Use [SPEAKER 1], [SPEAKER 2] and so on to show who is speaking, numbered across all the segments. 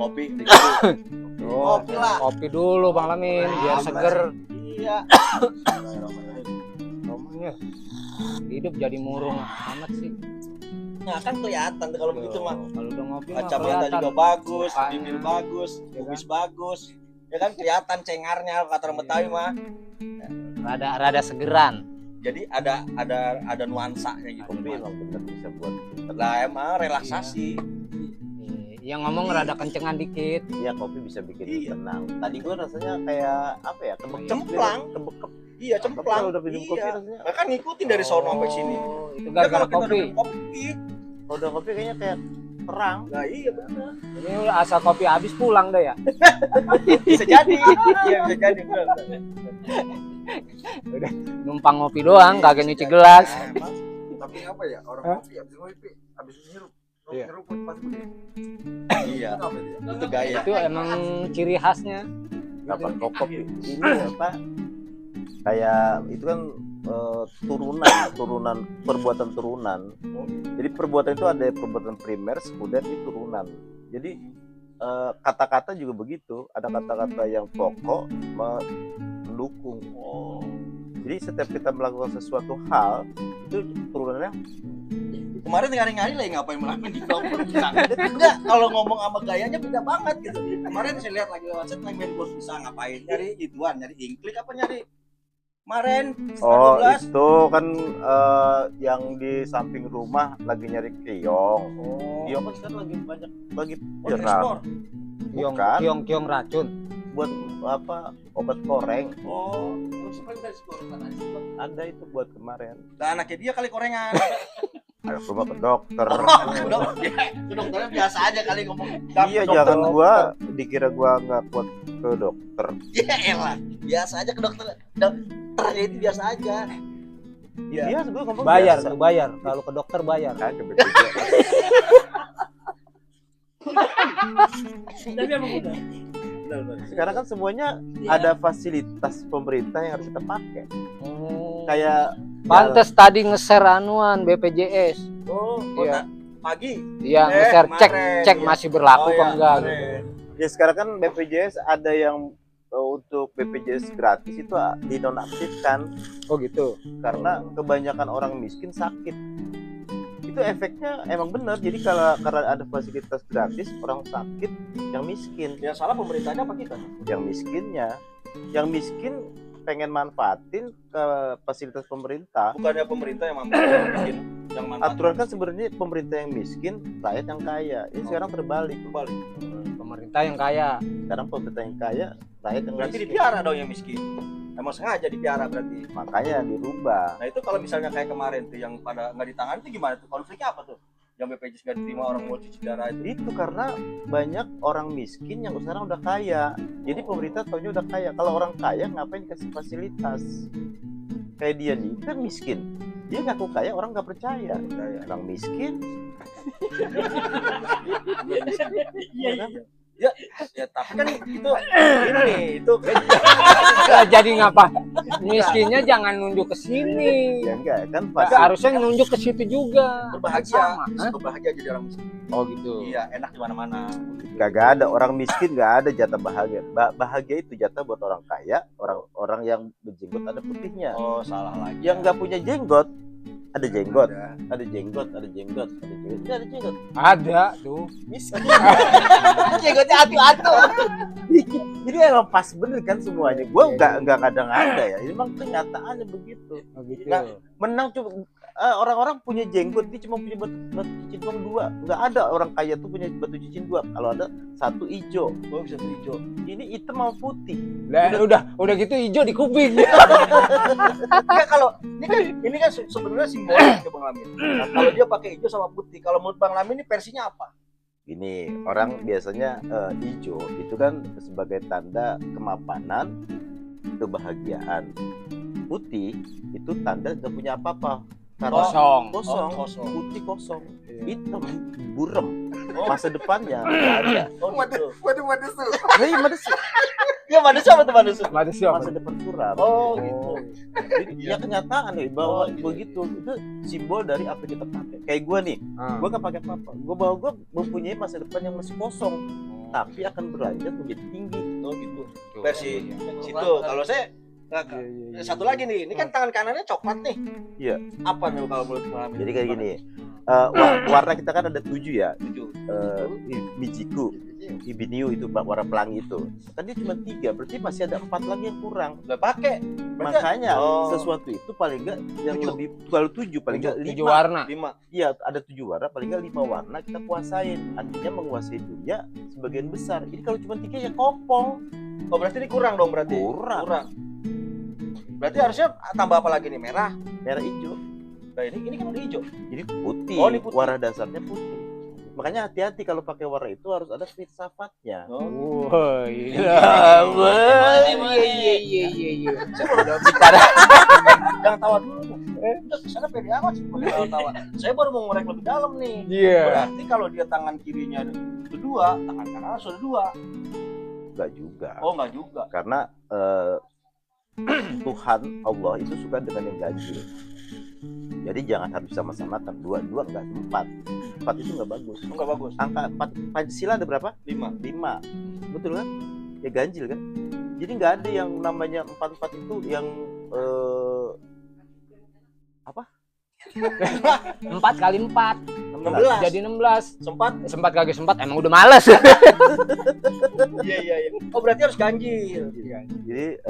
[SPEAKER 1] kopi.
[SPEAKER 2] Oh,
[SPEAKER 1] Kopi lah.
[SPEAKER 2] kopi dulu Bang Lamin biar seger.
[SPEAKER 1] Iya.
[SPEAKER 2] Ngomongnya hidup jadi murung amat sih.
[SPEAKER 1] Nah kan kelihatan tuh kalau begitu mah.
[SPEAKER 2] Kalau udah ngopi mah
[SPEAKER 1] Kacamata
[SPEAKER 2] kelihatan.
[SPEAKER 1] juga bagus,
[SPEAKER 2] Mukanya.
[SPEAKER 1] bibir bagus,
[SPEAKER 2] Ya
[SPEAKER 1] kumis bagus. Ya kan kelihatan cengarnya kata orang Betawi mah.
[SPEAKER 2] Rada segeran.
[SPEAKER 1] Jadi ada nuansanya gitu.
[SPEAKER 3] Kopi emang bener bisa buat
[SPEAKER 1] Lah emang relaksasi.
[SPEAKER 2] Yang ngomong rada kencengan dikit.
[SPEAKER 3] Iya, kopi bisa bikin
[SPEAKER 1] Iya.
[SPEAKER 3] tenang. Tadi gua rasanya kayak apa ya?
[SPEAKER 1] Cemplang.
[SPEAKER 3] Kebekep.
[SPEAKER 1] Iya, cemplang.
[SPEAKER 3] Kalau udah minum kopi
[SPEAKER 1] Iya.
[SPEAKER 3] rasanya.
[SPEAKER 1] Nah, kan ngikutin dari sono sampai sini.
[SPEAKER 2] Oh, itu
[SPEAKER 1] Ya,
[SPEAKER 2] gara-gara
[SPEAKER 1] kalau kita
[SPEAKER 2] kopi.
[SPEAKER 1] udah kopi.
[SPEAKER 3] Kalau udah kopi kayaknya kayak terang.
[SPEAKER 1] Nah, iya benar.
[SPEAKER 2] Ini udah asal kopi habis pulang deh ya.
[SPEAKER 1] Bisa jadi. Iya, bisa jadi. Benar.
[SPEAKER 2] Udah numpang ngopi doang, kagak nyuci gelas.
[SPEAKER 4] Emang, tapi apa ya orang
[SPEAKER 2] Hah?
[SPEAKER 4] kopi habis ngirup
[SPEAKER 2] Iya.
[SPEAKER 4] ngirup pasti begini.
[SPEAKER 1] Iya.
[SPEAKER 4] Itu apa dia?
[SPEAKER 1] Itu gaya.
[SPEAKER 2] Itu emang ciri khasnya.
[SPEAKER 3] Kapan kopi ini apa? Kayak itu kan turunan perbuatan turunan. Jadi perbuatan itu ada perbuatan primer, sekunder, itu turunan. Jadi kata-kata juga begitu. Ada kata-kata yang pokok mendukung. Jadi setiap kita melakukan sesuatu hal itu turunannya.
[SPEAKER 1] Kemarin ngari-ngari lagi ngapain melakukan di vlog pisang. Enggak, kalau ngomong sama gayanya beda banget gitu. Kemarin saya lihat lagi lewat chat lagi main bos pisang ngapain? Nyari ituan, nyari ingklik apa nyari? Kemarin
[SPEAKER 3] Oh
[SPEAKER 1] 12.
[SPEAKER 3] itu kan yang di samping rumah lagi nyari keong. Keong kan sekarang lagi banyak lagi viral. Bukan.
[SPEAKER 2] Kiong racun.
[SPEAKER 3] Buat apa obat koreng.
[SPEAKER 1] Oh, terus apa dari sekolah mana?
[SPEAKER 3] Ada itu buat kemarin.
[SPEAKER 1] Nah, anaknya dia kali korengan.
[SPEAKER 3] Ada coba ke dokter.
[SPEAKER 1] Itu dokternya biasa aja kali ngomong.
[SPEAKER 3] Iya jangan gua dikira gua nggak kuat ke dokter.
[SPEAKER 1] Ya elah, biasa aja ke dokter. Dokternya itu biasa aja.
[SPEAKER 3] Iya gua ngomong
[SPEAKER 2] Bayar
[SPEAKER 3] biasa.
[SPEAKER 2] tuh bayar. Kalau ke dokter bayar.
[SPEAKER 3] Kagak BPJS.
[SPEAKER 1] Tapi emang udah.
[SPEAKER 3] Sekarang kan semuanya ada fasilitas pemerintah yang harus kita pakai.
[SPEAKER 2] Oh.
[SPEAKER 3] Kayak
[SPEAKER 2] Pantes tadi nge-share anuan BPJS.
[SPEAKER 1] Oh,
[SPEAKER 2] Iya.
[SPEAKER 1] pagi.
[SPEAKER 2] Iya, nge-share cek
[SPEAKER 1] kemarin, iya.
[SPEAKER 2] masih berlaku
[SPEAKER 1] Oh,
[SPEAKER 2] apa
[SPEAKER 1] iya,
[SPEAKER 2] enggak
[SPEAKER 1] kemarin.
[SPEAKER 2] gitu.
[SPEAKER 3] ya sekarang kan BPJS ada yang untuk BPJS gratis itu dinonaktifkan
[SPEAKER 2] Oh gitu.
[SPEAKER 3] karena kebanyakan orang miskin sakit. Itu efeknya emang benar. Jadi kalau karena ada fasilitas gratis orang sakit yang miskin,
[SPEAKER 1] Yang salah pemerintahnya apa kita?
[SPEAKER 3] yang miskinnya, yang miskin pengen manfaatin ke fasilitas pemerintah.
[SPEAKER 1] Bukannya pemerintah yang bikin yang manfaat.
[SPEAKER 3] Aturan kan sebenarnya pemerintah yang miskin, rakyat yang kaya. Ini sekarang terbalik.
[SPEAKER 2] Pemerintah yang kaya.
[SPEAKER 3] Sekarang pemerintah yang kaya, rakyat yang
[SPEAKER 1] Berarti
[SPEAKER 3] miskin.
[SPEAKER 1] dipiara dong yang miskin. Emang sengaja dipiara berarti.
[SPEAKER 3] Makanya dirubah.
[SPEAKER 1] Nah itu kalau misalnya kayak kemarin tuh yang pada nggak ditangani itu gimana tuh? Konfliknya apa tuh? Yang BPJS nggak diterima orang mau cuci darah itu.
[SPEAKER 3] Itu karena banyak orang miskin yang sekarang udah kaya. Jadi pemerintah taunya udah kaya. Kalau orang kaya ngapain kasih fasilitas? Kayak dia nih kan miskin. Dia ngaku kaya, orang nggak percaya. Orang miskin.
[SPEAKER 1] Iya. Ya tapi kan itu ini itu
[SPEAKER 2] Lah, jadi ngapa? Miskinnya jangan nunjuk ke sini.
[SPEAKER 3] Ya enggak kan
[SPEAKER 2] Tapi harusnya nunjuk ke situ juga.
[SPEAKER 1] berbahagia,
[SPEAKER 2] Sama, hah?
[SPEAKER 1] berbahagia jadi orang miskin.
[SPEAKER 2] Oh gitu.
[SPEAKER 1] Iya enak di mana-mana.
[SPEAKER 3] Gak ada orang miskin, gak ada jatah bahagia. Bahagia itu jatah buat orang kaya, orang yang berjenggot ada putihnya.
[SPEAKER 1] Oh salah lagi.
[SPEAKER 3] Yang nggak punya jenggot ada jenggot, ada jenggot, ada jenggot, ada jenggot, nggak ada jenggot.
[SPEAKER 2] Ada tuh.
[SPEAKER 3] Miskin.
[SPEAKER 1] Jenggotnya atu-atu.
[SPEAKER 3] Jadi emang pas bener kan semuanya. Gue nggak kadang ada ya. Ini memang kenyataannya begitu.
[SPEAKER 2] Oh gitu.
[SPEAKER 3] Nggak, menang cuma orang-orang punya jenggot, dia cuma punya batu cincin doang 2. Nggak ada orang kaya tuh punya batu cincin 2. Kalau ada 1 hijau.
[SPEAKER 1] Oh bisa tuh hijau.
[SPEAKER 3] Ini hitam sama putih.
[SPEAKER 2] Lah, udah gitu hijau di kuping.
[SPEAKER 1] Enggak kalau ini kan sebenarnya simbolis ke Bang Lamin. Nah, kalau dia pakai hijau sama putih, kalau menurut Bang Lamin ini versinya apa?
[SPEAKER 3] Ini orang biasanya hijau itu kan sebagai tanda kemapanan, kebahagiaan. Putih itu tanda nggak punya apa-apa. Karena
[SPEAKER 2] Kosong.
[SPEAKER 3] kosong,
[SPEAKER 1] Oh, kosong.
[SPEAKER 3] putih kosong,
[SPEAKER 2] Iya.
[SPEAKER 3] hitam, burem, masa depannya nggak ada.
[SPEAKER 1] Oh gitu.
[SPEAKER 4] Waduh tuh.
[SPEAKER 3] Hei, mana sih?
[SPEAKER 1] Ya mana siapa tuh mana
[SPEAKER 2] Ada siapa?
[SPEAKER 3] Masa depan suram.
[SPEAKER 1] Oh gitu.
[SPEAKER 3] Jadi, ya kenyataan nih bahwa begitu itu simbol dari apa yang kita pakai. Kayak gue nih, gue nggak pakai apa-apa. Gue bahwa gue mempunyai masa depan yang masih kosong. tapi akan beranjak menjadi tinggi.
[SPEAKER 1] Oh gitu.
[SPEAKER 2] Tuh.
[SPEAKER 1] Versi
[SPEAKER 2] Iya.
[SPEAKER 1] situ. Kalau saya satu lagi nih, ini kan tangan kanannya coklat nih.
[SPEAKER 3] Iya.
[SPEAKER 1] Apa nih kalau menurut Pak Amin?
[SPEAKER 3] Jadi kayak gini, warna kita kan ada 7 ya.
[SPEAKER 1] 7.
[SPEAKER 3] Mijiku, Ibiniu itu warna pelangi itu. Kan dia cuma 3, berarti masih ada 4 lagi yang kurang.
[SPEAKER 1] Udah pakai.
[SPEAKER 3] Makanya
[SPEAKER 1] Oh.
[SPEAKER 3] sesuatu itu paling enggak yang
[SPEAKER 1] 7.
[SPEAKER 3] lebih, kalau 7 paling enggak
[SPEAKER 2] 7
[SPEAKER 3] 5.
[SPEAKER 2] warna.
[SPEAKER 1] 5.
[SPEAKER 3] Iya, ada 7 warna, paling enggak 5 warna kita kuasain. Artinya menguasai dunia sebagian besar. Jadi kalau cuma 3 ya kopong.
[SPEAKER 1] Oh berarti ini kurang dong berarti.
[SPEAKER 3] Kurang.
[SPEAKER 1] Berarti harusnya tambah apa lagi nih? Merah.
[SPEAKER 3] Merah hijau.
[SPEAKER 1] Nah ini kan udah hijau.
[SPEAKER 3] Jadi putih.
[SPEAKER 1] Oh, ini putih.
[SPEAKER 3] Warna dasarnya putih. Makanya hati-hati kalau pakai warna itu harus ada filsafatnya.
[SPEAKER 1] Oh.
[SPEAKER 2] Wah, iya. Iya.
[SPEAKER 1] Udah bicara. Jangan tawa dulu. Udah kesana pede amat sih pakai tawa. Saya baru mau ngorek lebih dalam nih.
[SPEAKER 2] Iya.
[SPEAKER 1] Berarti kalau dia tangan kirinya ada 2, tangan kanan harus ada 2.
[SPEAKER 3] Enggak juga.
[SPEAKER 1] Oh enggak juga.
[SPEAKER 3] Karena Tuhan Allah itu suka dengan yang ganjil. Jadi jangan harus sama-samakan. 2 enggak 4. 4 itu enggak bagus.
[SPEAKER 1] Enggak bagus.
[SPEAKER 3] Angka 4 Pancasila ada berapa?
[SPEAKER 1] 5.
[SPEAKER 3] 5. Betul kan? Ya ganjil kan? Jadi nggak ada yang namanya 4 itu yang
[SPEAKER 2] 4 kali 4
[SPEAKER 1] 16.
[SPEAKER 2] jadi 16.
[SPEAKER 1] Sempat.
[SPEAKER 2] Kagak sempat, emang udah males.
[SPEAKER 1] Iya. Oh berarti harus ganjil.
[SPEAKER 3] Jadi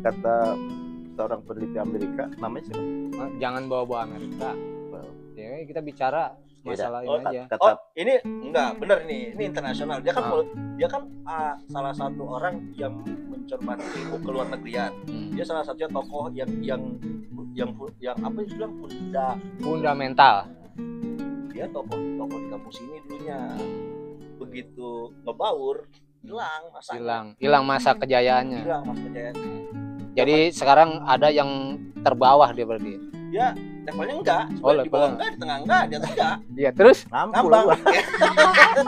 [SPEAKER 3] kata seorang peneliti Amerika, namanya siapa?
[SPEAKER 2] Jangan bawa-bawa Amerika. Ya, kita bicara masalah
[SPEAKER 1] Oh,
[SPEAKER 2] ini aja.
[SPEAKER 1] Oh, ini enggak benar nih. Ini internasional. Dia kan salah satu orang yang mencermati ilmu keluar negerian. Dia salah satunya tokoh yang apa bilang
[SPEAKER 2] Fundamental.
[SPEAKER 1] dia tokoh di kampus ini dulunya. Begitu ngebaur
[SPEAKER 2] Hilang masa kejayaannya.
[SPEAKER 1] Hilang masa kejayaannya.
[SPEAKER 2] Jadi sekarang ada yang terbawah dia berarti.
[SPEAKER 1] Dia levelnya enggak.
[SPEAKER 2] Oh,
[SPEAKER 1] Di bawah
[SPEAKER 2] levelnya.
[SPEAKER 1] enggak, di tengah enggak, di atas enggak.
[SPEAKER 2] Iya, terus
[SPEAKER 3] Ngampul
[SPEAKER 1] Ngambang.
[SPEAKER 3] gua.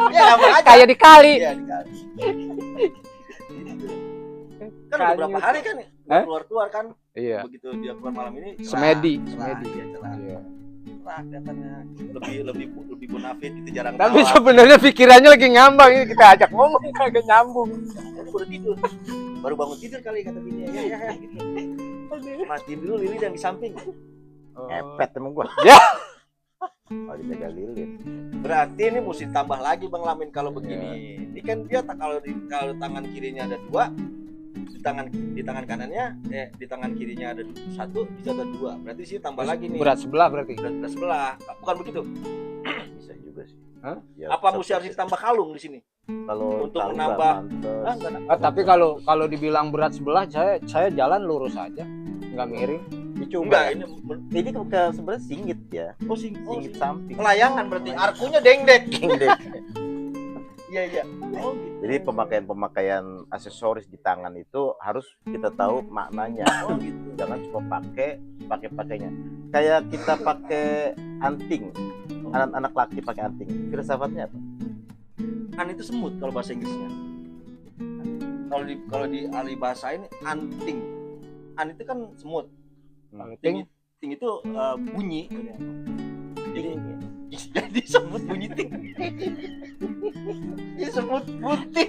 [SPEAKER 1] Ya ngambang aja.
[SPEAKER 2] kayak dikali.
[SPEAKER 1] Iya, dikali. Kan udah
[SPEAKER 2] Kali
[SPEAKER 1] berapa
[SPEAKER 2] itu.
[SPEAKER 1] hari kan
[SPEAKER 2] Hah?
[SPEAKER 1] keluar kan.
[SPEAKER 2] Iya.
[SPEAKER 1] Begitu dia keluar malam ini
[SPEAKER 2] Semedi.
[SPEAKER 1] cerah, iya, cerah.
[SPEAKER 2] Iya.
[SPEAKER 1] Cerah kelihatannya lebih bonafit gitu, jarang
[SPEAKER 2] Tapi
[SPEAKER 1] tawa.
[SPEAKER 2] sebenarnya pikirannya lagi ngambang, ini kita ajak ngomong kagak nyambung.
[SPEAKER 1] Aku baru tidur. Baru bangun tidur kali kata bini ya gitu. Matiin dulu lilin yang di samping.
[SPEAKER 3] Ngepet emang gua.
[SPEAKER 2] Ya.
[SPEAKER 3] Oh, dijaga lilin.
[SPEAKER 1] Berarti ini mesti tambah lagi Bang Lamin kalau begini. Ini kan dia kalau tangan kirinya ada 2, di tangan kanannya di tangan kirinya ada 1, bisa ada 2. Berarti sih tambah lagi nih.
[SPEAKER 2] Berat sebelah berarti.
[SPEAKER 1] Berat sebelah. Bukan begitu.
[SPEAKER 3] Bisa juga sih.
[SPEAKER 2] Hah?
[SPEAKER 3] Ya,
[SPEAKER 1] Apa mesti harus ditambah kalung di sini?
[SPEAKER 3] kalau
[SPEAKER 1] untuk
[SPEAKER 3] tahu
[SPEAKER 1] menambah-
[SPEAKER 3] nggak
[SPEAKER 1] Ah,
[SPEAKER 3] pantes.
[SPEAKER 1] enggak.
[SPEAKER 2] Tapi kalau dibilang berat sebelah, saya jalan lurus aja, nggak miring.
[SPEAKER 1] Enggak, ini
[SPEAKER 3] Ini sebenarnya singgit ya. Singgit samping.
[SPEAKER 1] layangan berarti arkunya dengdek. Iya. Oh gitu.
[SPEAKER 3] Jadi pemakaian aksesoris di tangan itu harus kita tahu maknanya.
[SPEAKER 1] Oh gitu.
[SPEAKER 3] Jangan cuma pakainya. Kayak kita pakai anting. Anak-anak laki pakai anting. Filsafatnya apa?
[SPEAKER 1] An itu semut kalau bahasa Inggrisnya. Kalau di ahli bahasa ini anting. An itu kan semut.
[SPEAKER 2] Ting.
[SPEAKER 1] Ting itu bunyi. Jadi semut bunyi ting. Ini semut putih.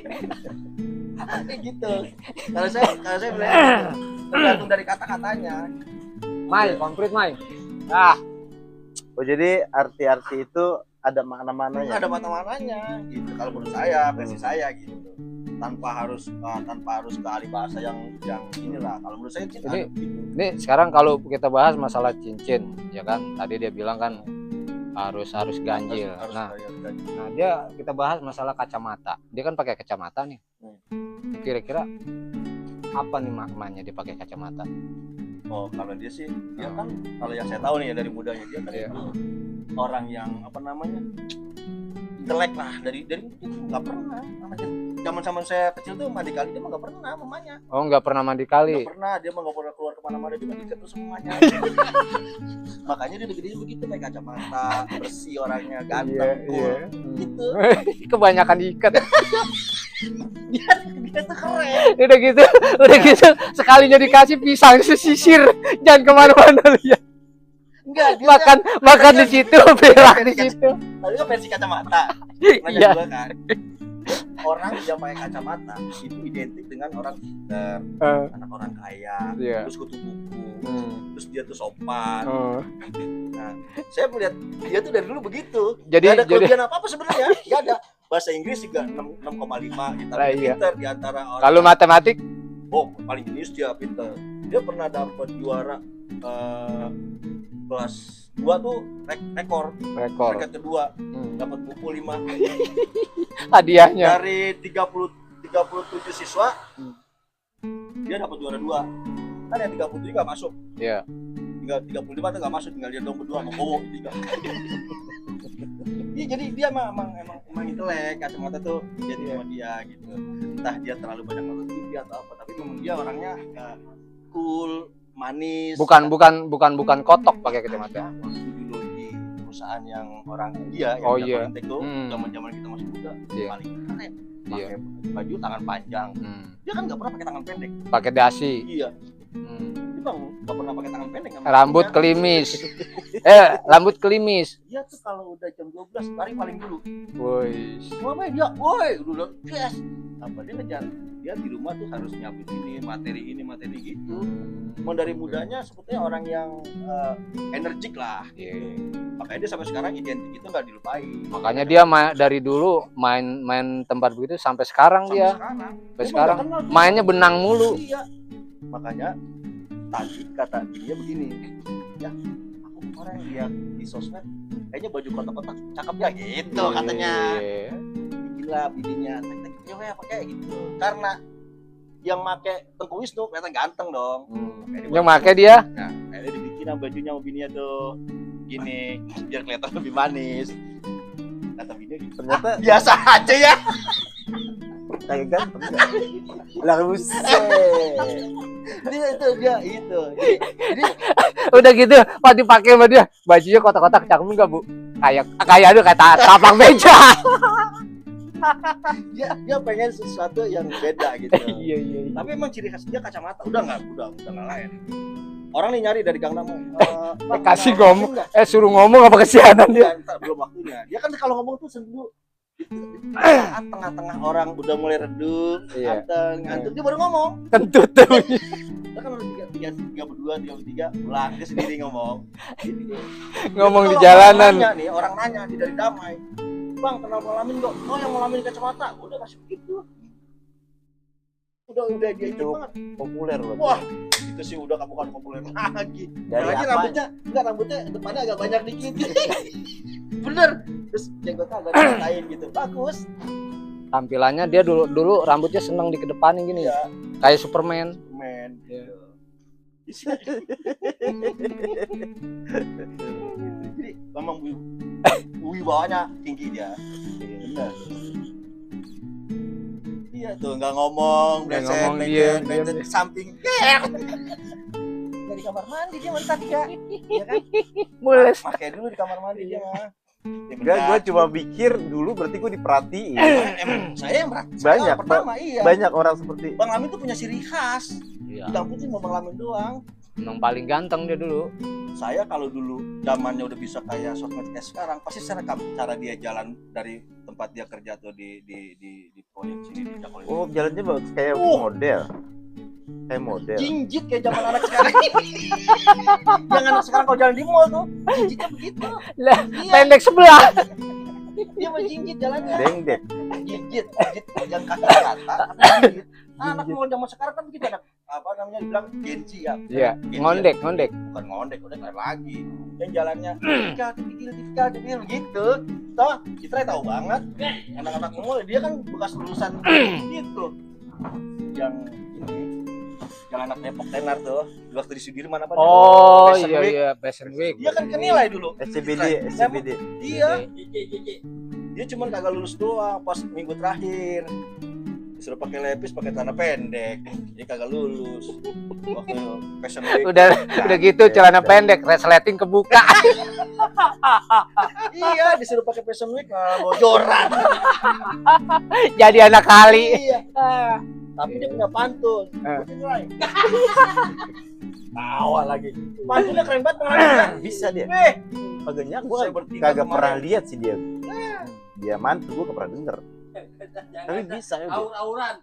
[SPEAKER 1] Kayak gitu. Kalau saya bilang tergantung dari kata-katanya.
[SPEAKER 2] Mai, konkret Mai. Ah,
[SPEAKER 3] Oh jadi arti-arti itu ada makna-maknanya.
[SPEAKER 1] Ada mata-matanya gitu. Kalau menurut saya, versi saya gitu. Tanpa harus ke ahli bahasa yang inilah. Kalau menurut saya cinta
[SPEAKER 2] Ini-
[SPEAKER 1] gitu.
[SPEAKER 2] ini sekarang kalau kita bahas masalah cincin, ya kan? Tadi dia bilang kan harus ganjil.
[SPEAKER 1] Harus
[SPEAKER 2] Nah,
[SPEAKER 1] ganjil.
[SPEAKER 2] dia kita bahas masalah kacamata. Dia kan pakai kacamata nih. Kira-kira apa nih maknanya dia pakai kacamata?
[SPEAKER 1] Oh, kalau dia sih, dia kan kalau yang saya tahu nih ya dari mudanya dia kan
[SPEAKER 2] Iya.
[SPEAKER 1] itu orang yang apa namanya intelek lah dari itu nggak pernah namanya zaman saya kecil tuh mandi kali dia mah nggak pernah mamanya
[SPEAKER 2] Oh, nggak pernah mandi kali.
[SPEAKER 1] nggak pernah dia mah nggak pernah keluar kemana-mana dia mandi terus semuanya makanya dia gede begitu pakai kacamata bersih orangnya ganteng cool gitu
[SPEAKER 2] Kebanyakan diikat.
[SPEAKER 1] dia tuh keren
[SPEAKER 2] Udah gitu sekalinya dikasih pisang sisir, jangan kemana-mana lihat.
[SPEAKER 1] enggak dia
[SPEAKER 2] Makan di situ, berak di situ.
[SPEAKER 1] lalu kan versi kacamata nanya
[SPEAKER 2] Iya.
[SPEAKER 1] gua kan orang yang pakai kacamata itu identik dengan orang pintar, anak orang kaya,
[SPEAKER 2] Iya.
[SPEAKER 1] terus kutu buku,
[SPEAKER 2] Hmm.
[SPEAKER 1] terus dia tuh sopan.
[SPEAKER 2] Oh.
[SPEAKER 1] Nah, saya melihat dia tuh dari dulu begitu.
[SPEAKER 2] Jadi
[SPEAKER 1] Gak ada kelebihan apa-apa sebenarnya. Gak ada. Bahasa Inggris juga 6,5 gitu.
[SPEAKER 2] Lah, iya.
[SPEAKER 1] Pintar di antara orang.
[SPEAKER 2] Kalau matematik
[SPEAKER 1] Oh, paling jenius dia pintar. Dia pernah dapat juara kelas 2 tuh rekor
[SPEAKER 2] rekor.
[SPEAKER 1] peringkat kedua,
[SPEAKER 2] Hmm.
[SPEAKER 1] dapat buku 5
[SPEAKER 2] Hadiahnya.
[SPEAKER 1] dari 37 siswa. Dia dapat juara 2. Kan yang 37 enggak masuk.
[SPEAKER 2] Iya.
[SPEAKER 1] Tinggal 35 tuh enggak masuk, tinggal dia dong berdua sama Bowo tiga. Iya, jadi dia emang intelek, kacamata tuh jadi sama dia gitu. Entah dia terlalu banyak nonton TV atau apa, tapi memang dia orangnya cool, manis.
[SPEAKER 2] Bukan kotok pakai kacamata.
[SPEAKER 1] Waktu dulu di perusahaan yang orang India yang
[SPEAKER 2] Oh, iya.
[SPEAKER 1] Intek tuh,
[SPEAKER 2] Hmm.
[SPEAKER 1] zaman-zaman kita masih muda,
[SPEAKER 2] Iya.
[SPEAKER 1] paling keren.
[SPEAKER 2] Iya.
[SPEAKER 1] Pakai baju tangan panjang.
[SPEAKER 2] Hmm.
[SPEAKER 1] Dia kan nggak pernah pakai tangan pendek.
[SPEAKER 2] Pakai dasi.
[SPEAKER 1] Iya,
[SPEAKER 2] Hmm.
[SPEAKER 1] dia bang nggak pernah pakai tangan pendek. sama
[SPEAKER 2] Rambut
[SPEAKER 1] kakinya.
[SPEAKER 2] kelimis. Rambut kelimis.
[SPEAKER 1] Dia tuh kalau udah jam 12 lari paling dulu.
[SPEAKER 2] Woi.
[SPEAKER 1] Ngapain dia? Woi, udah yes. Apa dia ngejar? Dia di rumah tuh harus nyiapin ini, materi gitu. Mau dari mudanya sebetulnya orang yang energik lah.
[SPEAKER 2] Iya.
[SPEAKER 1] Makanya dia sampai sekarang identik itu nggak dilupain.
[SPEAKER 2] Makanya dia dari dulu main tempat begitu sampai sekarang
[SPEAKER 1] Sampai
[SPEAKER 2] dia.
[SPEAKER 1] sekarang.
[SPEAKER 2] Sampai
[SPEAKER 1] Dia
[SPEAKER 2] sekarang
[SPEAKER 1] nggak kenal tuh.
[SPEAKER 2] mainnya benang mulu.
[SPEAKER 1] Iya. Makanya tadi kata dia begini, ya aku kemarin lihat di sosmed kayaknya baju kotak-kotak cakep ya gitu katanya.
[SPEAKER 2] Iya.
[SPEAKER 1] Bikinlah bininya, ya pakai gitu. Karena yang make Tengku Wisnu kelihatan ganteng dong.
[SPEAKER 2] Yang make dia
[SPEAKER 1] Nah, akhirnya dibikin bajunya sama bininya tuh gini biar kelihatan lebih manis. Kata bininya gitu.
[SPEAKER 3] Ternyata
[SPEAKER 1] Biasa aja ya.
[SPEAKER 3] kayak ganteng. Lah buset.
[SPEAKER 1] Dia itu. Jadi
[SPEAKER 2] udah gitu pas dipakai sama dia bajunya kotak-kotak cakep enggak Bu? Kayak aduh kayak tapak meja.
[SPEAKER 1] dia pengen sesuatu yang beda gitu.
[SPEAKER 2] Iya.
[SPEAKER 1] Tapi emang ciri khas dia kacamata. Udah nggak lain. Orang nih nyari dari Gangnam.
[SPEAKER 2] Kasih ngomong. Suruh ngomong apa kesianan dia?
[SPEAKER 1] Dia belum waktunya. Dia kan kalau ngomong tuh sendu. Saat tengah-tengah orang udah mulai redup,
[SPEAKER 2] Iya.
[SPEAKER 1] ngantuk dia baru ngomong.
[SPEAKER 2] Kentut tuh.
[SPEAKER 1] Kita kan udah tiga berdua, pulang dia sendiri ngomong. Gitu.
[SPEAKER 2] Ngomong di
[SPEAKER 1] Kalau
[SPEAKER 2] jalanan.
[SPEAKER 1] orang nanya nih dari Damai, Bang kenal ngalamin kok? Oh yang ngalamin kacamata, udah kasih begitu. Udah dia itu banget.
[SPEAKER 3] Populer loh.
[SPEAKER 1] Wah, itu sih udah bukan populer lagi.
[SPEAKER 3] Dari
[SPEAKER 1] Lagi
[SPEAKER 3] apa?
[SPEAKER 1] rambutnya depannya agak banyak dikit. Bener. Terus jenggotnya agak dikatain gitu. Bagus.
[SPEAKER 2] Tampilannya dia dulu rambutnya seneng dikedepanin gini.
[SPEAKER 1] Iya.
[SPEAKER 2] Kayak Superman.
[SPEAKER 1] Men.
[SPEAKER 2] Iya.
[SPEAKER 1] Jadi memang wibawanya tinggi dia. Bener. Iya tuh nggak ngomong,
[SPEAKER 2] Nggak
[SPEAKER 1] breset,
[SPEAKER 2] ngomong,
[SPEAKER 1] breset,
[SPEAKER 2] diam.
[SPEAKER 1] breset di samping. Dari kamar mandi dia mentak ya. Iya kan?
[SPEAKER 2] Mules.
[SPEAKER 1] Pakai dulu di kamar mandi dia mah. Ya,
[SPEAKER 3] Enggak,
[SPEAKER 1] benar.
[SPEAKER 3] gue cuma pikir dulu berarti gue diperhatiin.
[SPEAKER 1] Emang saya yang berat.
[SPEAKER 3] Banyak,
[SPEAKER 1] pertama iya.
[SPEAKER 3] Banyak orang seperti
[SPEAKER 1] Bang Lamin tuh punya ciri khas.
[SPEAKER 2] Iya.
[SPEAKER 1] Di kampung sih mau Bang Lamin doang.
[SPEAKER 2] Emang paling ganteng dia dulu.
[SPEAKER 1] Saya kalau dulu zamannya udah bisa kayak sosmed kayak sekarang, pasti saya rekam cara dia jalan dari tempat dia kerja atau di proyek sini di Jakarta.
[SPEAKER 3] oh jalannya bagus kayak
[SPEAKER 1] Oh.
[SPEAKER 3] model. Kayak model.
[SPEAKER 1] Jinjit kayak zaman anak sekarang. Yang anak sekarang kalau jalan di mall tuh, jinjitnya begitu.
[SPEAKER 2] Lah,
[SPEAKER 1] Iya,
[SPEAKER 2] pendek sebelah.
[SPEAKER 1] dia mah jinjit jalannya.
[SPEAKER 3] Dengdek.
[SPEAKER 1] Jinjit yang kaki ke rata, tapi jinjit. Anak mall zaman sekarang kan begitu, anak apa namanya dibilang genci ya.
[SPEAKER 2] Iya,
[SPEAKER 1] Genci
[SPEAKER 2] ngondek.
[SPEAKER 1] bukan ngondek, udah keren lagi. Yang jalannya tipikal gitu. Toh, Citra tahu banget. Anak-anak mall dia kan bekas lulusan gitu. Yang ini yang anak Depok Tenar tuh, waktu di Sudirman apa?
[SPEAKER 2] Oh
[SPEAKER 1] Fashion
[SPEAKER 2] iya
[SPEAKER 1] Week.
[SPEAKER 2] iya, Fashion Week.
[SPEAKER 1] Dia kan kenilai dulu.
[SPEAKER 3] SCBD.
[SPEAKER 1] Iya. Dia cuma kagak lulus doang pas minggu terakhir. Disuruh pakai lepis, pakai celana pendek. Dia kagak lulus. Waktu Fashion Week.
[SPEAKER 2] Udah gitu celana pendek, resleting kebuka.
[SPEAKER 1] Iya, disuruh pakai Fashion Week bojoran.
[SPEAKER 2] Jadi anak kali.
[SPEAKER 1] Iya. Tapi dia punya pantun. Nilai. Tawa lagi. Pantunnya keren banget pengaruhnya.
[SPEAKER 3] Bisa dia.
[SPEAKER 1] Makanya
[SPEAKER 3] Gue kagak pernah lihat sih dia. Dia mantu gue gak pernah denger. Tapi bisa ya. Dia.
[SPEAKER 1] Aur-auran.